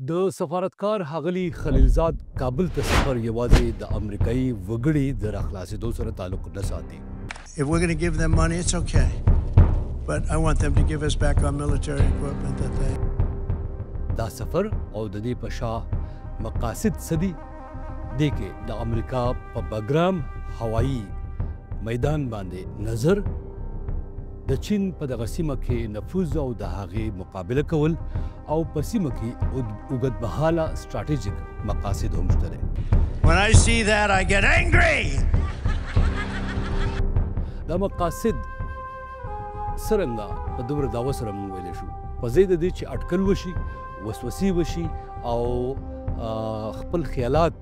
د سفارتکار ښاغلي خلیلزاد کابل ته سفر یوازې د امریکایي وګړي د راخلاصېدو سره تعلق نه ساتي. If we're going to give them money, it's okay. But I want them to give us back our military equipment that they. دا سفر او د دې په شا مقاصد څه دي؟ دې کې د امریکا په بګرام هوایي میدان باندې نظر، د چین په دغه سیمه کې نفوذ او د هغې مقابله کول او په سیمه کې اوږدمهاله ستراتیژیک مقاصد هم شته دی. When I see that, I get angry! دا مقاصد څرنګه په دومره دعوه سره موږ ویلی شو؟ په ځای د دې چې اټکل وشي، وسوسې وشي او خپل خیالات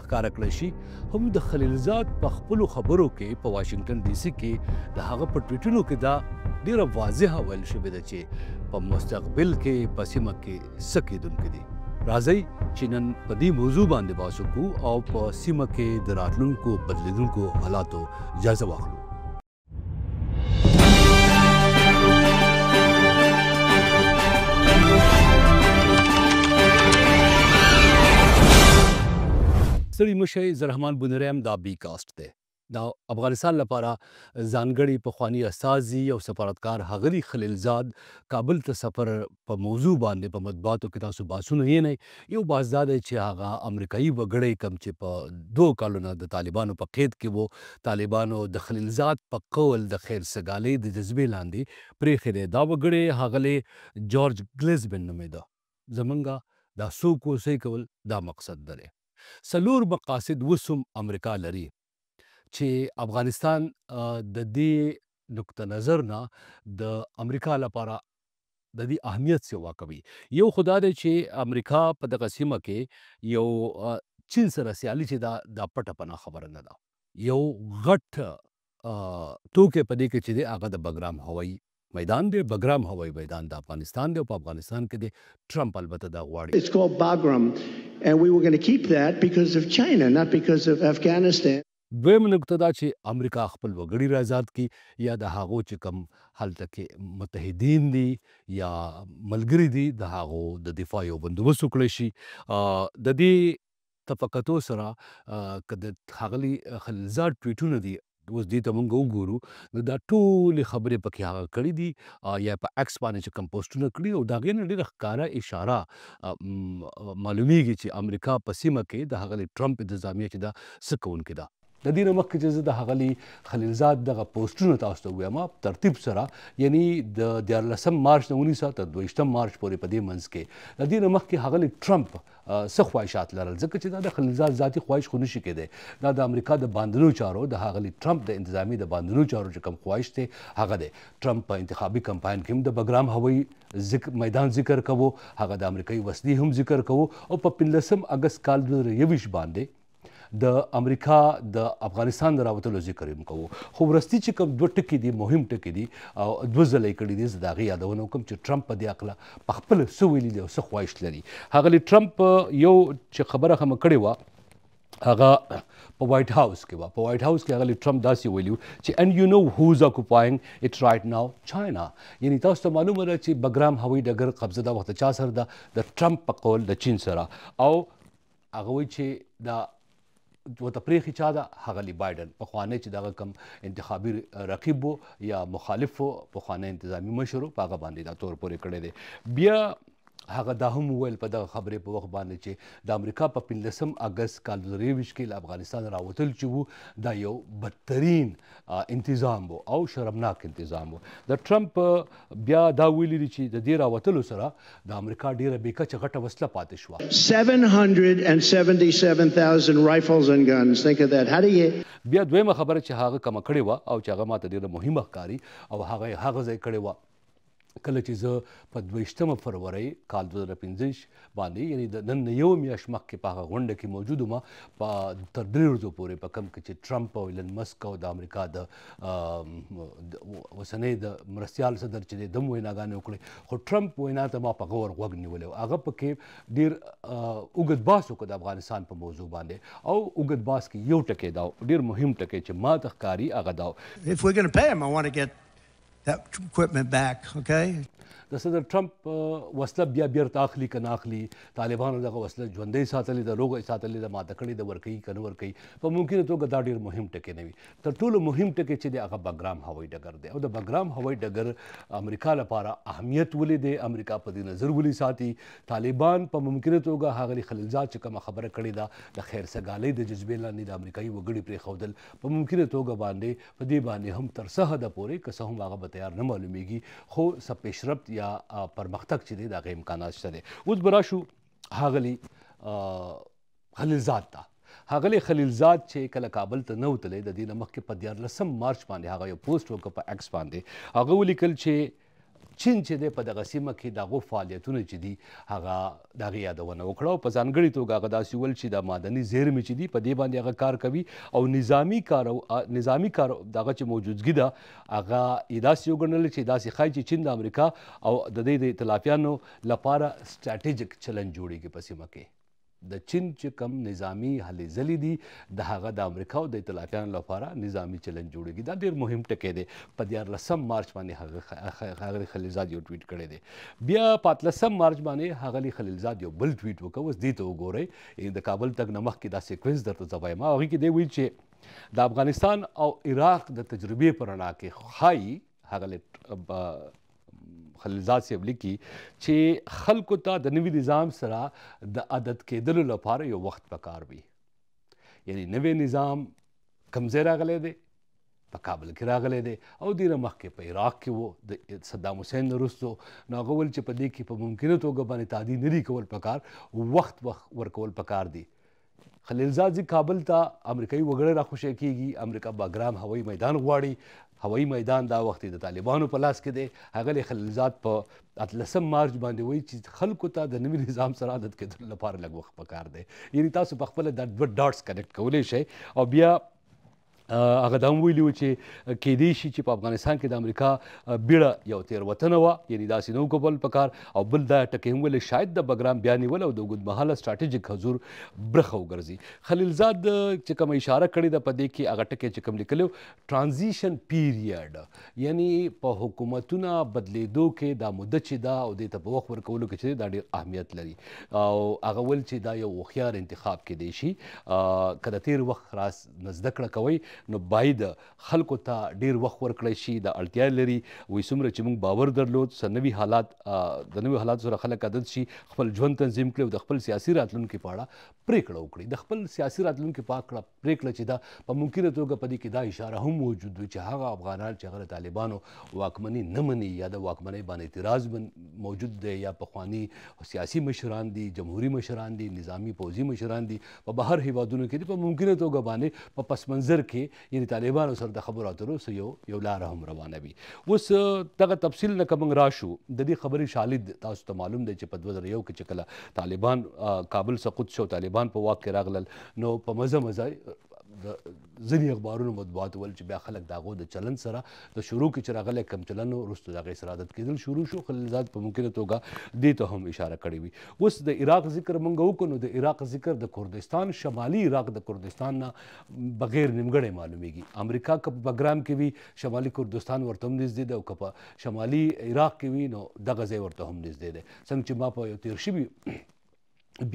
ښکاره کړی شي، هم د خلیلزاد په خپلو خبرو کې په واشنګټن ډي سي کې د هغه په ټویټونو کې دا ډیره واضحه ویل شوې ده چې په مستقبل کې په سیمه کې څه کېدونکي دي. راځئ چې نن په دې موضوع باندې بحث وکړو او په سیمه کې د راتلونکو بدلېدونکو حالاتو جایزه واخلو. ستړي مه شئ، زه رحمان بونیری یم، دا بي کاسټ دی. د افغانستان لپاره ځانګړي پخواني استازي او سفارتکار ښاغلي خلیلزاد کابل ته سفر په موضوع باندې په مطبوعاتو کې تاسو بحثونه وینئ. یو بحث دا دی چې هغه امریکایي وګړی کوم چې په دوو کالو نه د طالبانو په قید کې وو، طالبانو د خلیلزاد په قول د خیر سګالۍ د جذبې لاندې پرېښی دی. دا وګړی ښاغلی جارج ګلیزمن نومېده. زمونږ دا څوک و، څه یې کول، دا مقصد نه دی. څلور مقاصد اوس هم امریکا لري چې افغانستان د دې نقطه نظر نه د امریکا لپاره د دې اهمیت سیوا کوي. یو خو دا دی چې امریکا په دغه سیمه کې یو چین سره سیالي چې دا پټه پناه خبره نه ده. یو غټ توکی په دې کې چې دی هغه د بګرام هوایي میدان دی. بګرام هوایي میدان د افغانستان دی او په افغانستان کې دی. ټرمپ البته دا غواړي. It's called Bagram, and we were going to keep that because of China, not because of Afghanistan. دویمه نقطه دا چې امریکا خپل وګړي را ازاد کړي یا د هغو چې کوم هلته کې متحدین دي یا ملګري دي د هغو د دفاع یو بندوبست وکړی شي. د دې تفکتو سره که د ښاغلي خلیلزاد ټویټونه دي اوس دې ته مونږ وګورو نو دا ټولې خبرې پکې هغه کړې دي یا په عکس باندې چې کوم پوسټونه کړي او د هغې نه ډېره ښکاره اشاره معلومیږي چې امریکا په سیمه کې د ښاغلي ټرمپ انتظامیه چې دا څه کوونکې ده. د دې نه مخکې چې زه د ښاغلي خلیلزاد دغه پوسټونه تاسو ته ووایم ترتیب سره، یعنی د 13 مارچ نه ونیسه تر 22 مارچ پورې په دې منځ کې، د دې نه مخکې ښاغلي ټرمپ څه خواهشات لرل، ځکه چې دا د خلیلزاد ذاتي خواهش خو نشي کېدی، دا د امریکا د باندنیو چارو د ښاغلي ټرمپ د انتظامیې د باندنیو چارو چې کوم خواهش دی هغه دی. ټرمپ په انتخابي کمپاین کې هم د بګرام هوایي میدان ذکر کوو، هغه د امریکایي وسلې هم ذکر کوو او په 15 اګست کال 2021 باندې د امریکا د افغانستان د راوتلو ذکر هم کوو. خو وروستي چې کوم دوه ټکي دي، مهم ټکي دي او دوه ځله یې کړي دي، زه د هغې یادونه وکړم چې ټرمپ په دې هکله په خپله څه ویلي دي او څه خواهش لري. ښاغلي ټرمپ یو چې خبره هم کړې وه هغه په وایټ هاوس کې وه. په وایټ هاوس کې ښاغلي ټرمپ داسې ویلي وو چې and you know who's occupying it right now, China. یعنی تاسو ته معلومه ده چې بګرام هوایي ډګر قبضه دا وخت چا سره ده؟ د ټرمپ په قول د چین سره. او هغه وایي چې دا ورته پرېښې چا ده؟ ښاغلي بایډن، پخوانی چې دغه کوم انتخابي رقیب و یا مخالف و، پخوانی انتظامي مشر و، په هغه باندې دا تور پورې کړی دی. بیا هغه دا هم وویل په دغه خبرې په وخت باندې چې د امریکا په 15 اګست کال 2021 کې له افغانستان راوتل چې وو دا یو بدترین انتظام و او شرمناک انتظام و. د ټرمپ بیا دا ویلي دي چې د دې راوتلو سره د امریکا ډېره بې کچه غټه وسله پاتې شوه. 777,000 rifles and guns. Think of that. How do you... بیا دویمه خبره چې هغه کمه کړې وه او چې هغه ماته ډېره مهمه ښکاري او هغه یې هغه ځای کړې وه کله چې زه په 22 فرورۍ کال 2025 باندې، یعنی د نن نه یو میاشت مخکې په هغه غونډه کې موجود وم، په تر 3 ورځو پورې په کوم کې چې ټرمپ او ایلن مسک او د امریکا د اوسنۍ د مرستیال صدر چې دی دم ویناګانې وکړې، خو ټرمپ وینا ته ما په غور غوږ نیولی و. هغه پکې ډېر اوږد بحث وکړ د افغانستان په موضوع باندې او اوږد بحث کې یو ټکی دا و، ډېر مهم ټکی چې ما ته ښکاري هغه دا و. If we're going to pay him, I want to get that equipment back, okay? د صدر ټرمپ وسله بیا بیرته اخلي که نه اخلي، طالبانو دغه وسله ژوندۍ ساتلې ده، روغه یې ساتلې ده، ماته کړې ده، ورکوي که نه ورکوي، په ممکنه توګه دا ډېر مهم ټکی نه وي. تر ټولو مهم ټکی چې دی هغه بګرام هوایي ډګر دی، او د بګرام هوایي ډګر امریکا لپاره اهمیت ولې دی، امریکا په دې نظر ولې ساتي. طالبان په ممکنه توګه ښاغلي خلیلزاد چې کومه خبره کړې ده د خیر سګالۍ د جذبې لاندې د امریکایي وګړي پرېښودل، په ممکنه توګه باندې په دې باندې هم تر څه حده پورې که څه هم هغه به تیار نه معلومیږي، خو څه پیشرفت یا پرمختګ چې دی د هغې امکانات شته دی. اوس به راشو ښاغلي خلیلزاد ته. ښاغلی خلیلزاد چې کله کابل ته نه وتلی، د دې نه مخکې په 13 مارچ باندې هغه یو پوسټ وکړ په ایکس باندې، هغه ولیکل چې چین چې دی په دغه سیمه کې د هغو فعالیتونه چې دي هغه د هغې یادونه وکړه، او په ځانګړي توګه هغه داسې وویل چې د معدني زیرمې چې دي په دې باندې هغه کار کوي، او نظامي کار دغه چې موجودګي ده هغه یې داسې وګڼله چې داسې ښایي چې چین د امریکا او د دې د ائتلافیانو لپاره ستراتیژیک چلند جوړیږي په سیمه کې. د چین چې کوم نظامي هلې ځلې دي د هغه د امریکا او د ائتلافیانو لپاره نظامي چلند جوړیږي. دا ډېر مهم ټکی دی. په 13 مارچ باندې ښاغلي خلیلزاد یو ټویټ کړی دی. بیا په 18 مارچ باندې ښاغلي خلیلزاد یو بل ټویټ وکړ. اوس دې ته وګورئ، د کابل تګ نه مخکې دا sequence درته زه وایم. هغې کې دی ویل چې د افغانستان او عراق د تجربې په رڼا کې ښایي ښاغلی خلیلزاد صاحب لیکي چې خلکو ته د نوي نظام سره د عادت کېدلو لپاره یو وخت پکار وي. یعنی نوی نظام کوم ځای راغلی دی؟ په کابل کې راغلی دی، او ډېره مخکې په عراق کې و د صدام حسین نه وروسته. نو هغه ویل چې په دې کې په ممکنه توګه باندې تعدیل نه دي کول پکار، وخت ورکول پکار دی. خلیلزاد ځي کابل ته، امریکایي وګړی راخوشی کېږي، امریکا بګرام هوایي میدان غواړي، هوایي میدان دا وخت د طالبانو په لاس کې دی. ښاغلی خلیلزاد په 18 مارچ باندې وایي چې خلکو ته د نوي نظام سره عادت کېدلو لپاره لږ وخت پکار دی. یعنی تاسو په خپله دا دوه dots connect کولی شئ. او بیا هغه دا هم ویلي و چې کیدای شي چې په افغانستان کې د امریکا بیړه یو تېروتنه وه، یعنی داسې نه وکول پکار. او بل دا ټکی هم ویلی شاید د بګرام بیا نیول او د اوږدمهاله ستراتیژیک حضور برخه وګرځي. خلیلزاد چې کومه اشاره کړې ده په دې کې هغه ټکی چې کوم لیکلی و transition period، یعنی په حکومتونه بدلېدو کې دا موده چې ده او دې ته په وخت ورکولو کې چې دا ډېر اهمیت لري. او هغه ویل چې دا یو هوښیار انتخاب کیدای شي، که د تېر وخت راز نه زده کړه کوئ نو باید خلکو ته ډیر وخت ورکړی شي، دا اړتیا لري. وایي څومره چې موږ باور درلود څه نوي حالات د نوي حالاتو سره خلک عادت شي، خپل ژوند تنظیم کړي او د خپل سیاسي راتلونکي په اړه پرېکړه وکړي. د خپل سیاسي راتلونکي په اړه پرېکړه چې ده په ممکنه توګه په دې کې دا اشاره هم موجود وي چې هغه افغانان چې هغه د طالبانو واکمني نه مني یا د واکمنۍ باندې اعتراض موجود دی، یا پخواني سیاسي مشران دي، جمهوري مشران دي، نظامي پوځي مشران دي، په بهر هیوادونو کې دي، په ممکنه توګه باندې په پس منظر کې یعنی طالبانو سره د خبرو اترو څه یو لاره هم روانه وي. اوس دغه تفصیل نه که موږ راشو د دې خبرې شالید تاسو ته معلوم دی چې په 2001 کې چې کله طالبان کابل سقوط شو، طالبان په واک کې راغلل، نو په مزه مزه ځینې اخبارونو مطبوعات ویل چې بیا خلک د هغو د چلند سره د شروع کې چې راغلی کم چلند و، وروسته د هغې سره عادت کېدل شروع شو. خلیلزاد په ممکنه توګه دې ته هم اشاره کړې وي. اوس د عراق ذکر موږ وکړو، نو د عراق ذکر د کردستان، شمالي عراق د کردستان نه بغیر نیمګړی معلومیږي. امریکا که په بګرام کې وي شمالي کردستان ورته هم نږدې دی، او که په شمالي عراق کې وي نو دغه ځای ورته هم نږدې دی. څنګه چې ما په یو تېر شوي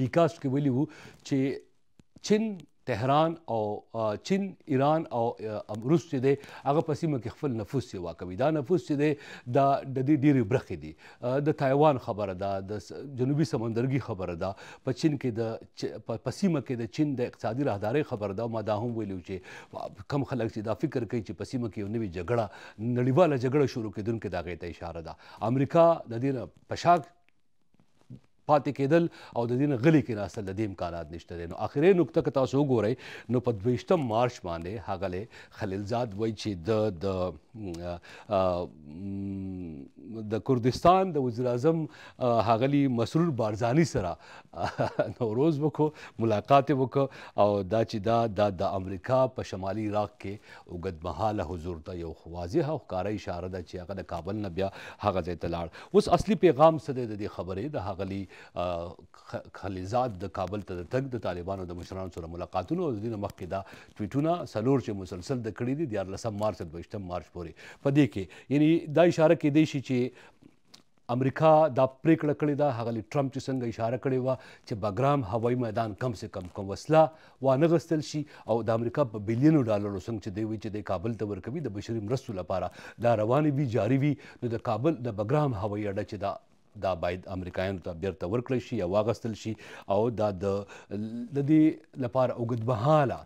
بیکاست کې ویلي وو چې چین، تهران او چین، ایران او روس چې دی هغه په سیمه کې خپل نفوذ سیوا کوي. دا نفوذ چې دی دا د دې ډېرې برخې دي، د تایوان خبره ده، د جنوبي سمندرګي خبره ده، په چین کې د په سیمه کې د چین د اقتصادي راهدارۍ خبره ده. ما دا هم ویلي چې کم خلک چې دا فکر کوي چې په سیمه کې یو نوې جګړه، نړیواله جګړه شروع کېدونکې د هغې ته اشاره ده. امریکا د دې نه په شا پاتې کېدل او د دې نه غلي کېناستل د دې امکانات نشته دی. نو اخري نکته که تاسو وګورئ نو په 22 مارچ باندې ښاغلی خلیلزاد وایي چې د کردستان د وزیراعظم ښاغلي مسرور بارزاني سره نوروز وکړو، ملاقات یې وکړ، او دا چې دا د امریکا په شمالي عراق کې اوږدمهاله حضور ته یو واضح او ښکاره اشاره ده چې هغه د کابل نه بیا هغه ځای ته لاړ. اوس اصلي پیغام څه دی د دې خبرې؟ د ښاغلي خلیلزاد د کابل ته د تګ، د طالبانو د مشرانو سره ملاقاتونو او د دې نه مخکې دا ټویټونه څلور چې مسلسل د کړي دي 13 مارچ تر 22 مارچ پورې، په دې کې یعنی دا اشاره کېدای شي چې امریکا دا پریکړه کړې ده، ښاغلي ټرمپ چې څنګه اشاره کړې وه چې بګرام هوایي میدان کم سه کم کوم وسله وانه غستل شي او د امریکا په بیلینو ډالرو څنګه چې دی وایي چې دی کابل ته ورکوي د بشري مرستو لپاره دا روانې وي، جاري وي، نو د کابل د بګرام هوایي اډه چې دا باید امریکایانو ته بیرته ورکړل شي یا واغستل شي او دا د دې لپاره اوږدمهاله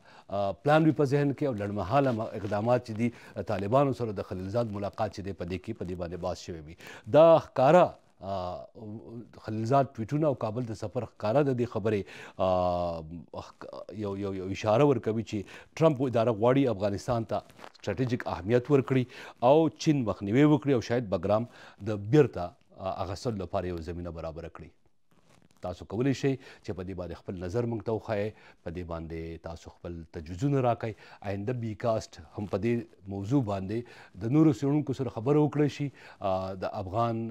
پلان وي په ذهن کې او لنډمهاله اقدامات چې دي طالبانو سره د خلیلزاد ملاقات چې دی په دې کې په دې باندې باس شوی وي. دا ښکاره خلیلزاد ټویټونه او کابل د سفر ښکاره د دې خبرې یو یو یو اشاره ورکوي چې ټرمپ اداره غواړي افغانستان ته ستراتیژیک اهمیت ورکړي او چین مخنیوی وکړي او شاید بګرام د بیرته اخیستلو لپاره یو زمینه برابره کړي. تاسو کولی شئ چې په دې باندې خپل نظر موږ ته وښایئ، په دې باندې تاسو خپل تجویزونه راکړئ. آینده بی کاسټ هم په دې موضوع باندې د نورو څېړونکو سره خبره وکړی شي، د افغان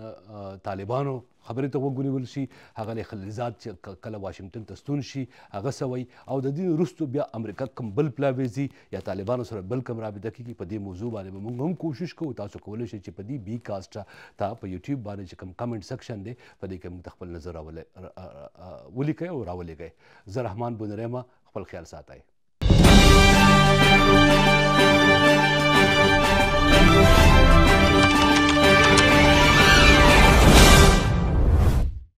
طالبانو خبرې ته غوږ ونیول شي، ښاغلی خلیلزاد چې کله واشنګټن ته ستون شي هغه څه وایي او د دې وروسته بیا امریکا کوم بل پلاوی ځي یا طالبانو سره بل کوم رابطه کېږي، په دې موضوع باندې به موږ هم کوشش کوو. تاسو کولی شئ چې په دې بی کاسټ ته په یوټیوب باندې چې کوم کمنټ سیکشن دی په دې کې موږ ته خپل نظر ولیکئ او راولېږئ. زه رحمان بونیری یم، خپل خیال ساتئ.